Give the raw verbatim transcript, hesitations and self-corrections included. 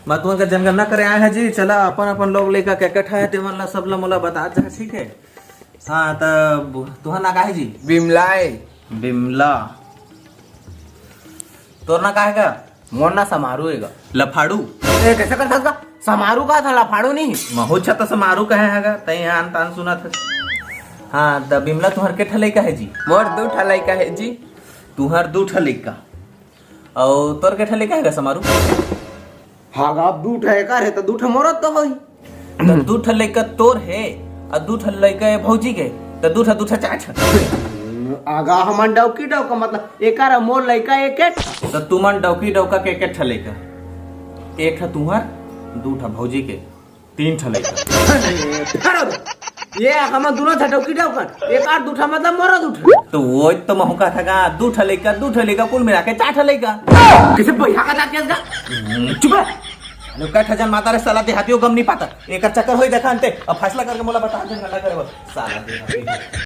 मैं तुमन के जनगणना करे आए हे जी। चला, अपन अपन लोग लइका के इकट्ठा हे, तेमन ला सब ला मोला बता दे, ठीक हे? हाँ, त तुहर ना का हे जी? बिमला ए। बिमला। तोर ना का हे गा? मोर ना समारू ए गा। लफाड़ू। ए, कइसे करथस गा? समारू का था, लफाड़ू नहीं। महू अच्छा त समारू कहे हे गा, तई आन तान सुनत हस। हाँ, त बिमला, तुहर के ठा लइका हे जी? मोर दू ठा लइका हे जी। तुहर दू ठा लइका। अउ तोर के ठा लइका हे गा समारू? हाँ गा, अब दू ठा एकर हे, त दू ठा मोरो तो होही। त दू ठा लइका तोर हे, अउ दू ठा लइका ए भौजी के, त दू ठा, दू ठा, चार ठा। आगा हमन डौकी डौका, मतलब, एकर अउ मोर लइका एक एक। त तुमन डौकी डौका के एक एक ठा लइका, एक ठा तुहर, दू ठा भौजी के, तीन ठा लइका। ठहरो दे। ये हमन दूनों ठा डौकी डौका, एकर दू ठा, मतलब, मोरो दू ठा। त वो तो महू कहा था गा, दू ठा लइका, दू ठा लइका, कुल मिला के चार ठा लइका। कइसे बइहा का जात हस गा? चुप रह। अरे, कई ठा जन माता रे, साला देहाती हो गम नहीं पाता। एकर चक्कर होई देखा अंते। अब फैसला करके मोला बता दे, हल्ला करे बस। साला देहाती।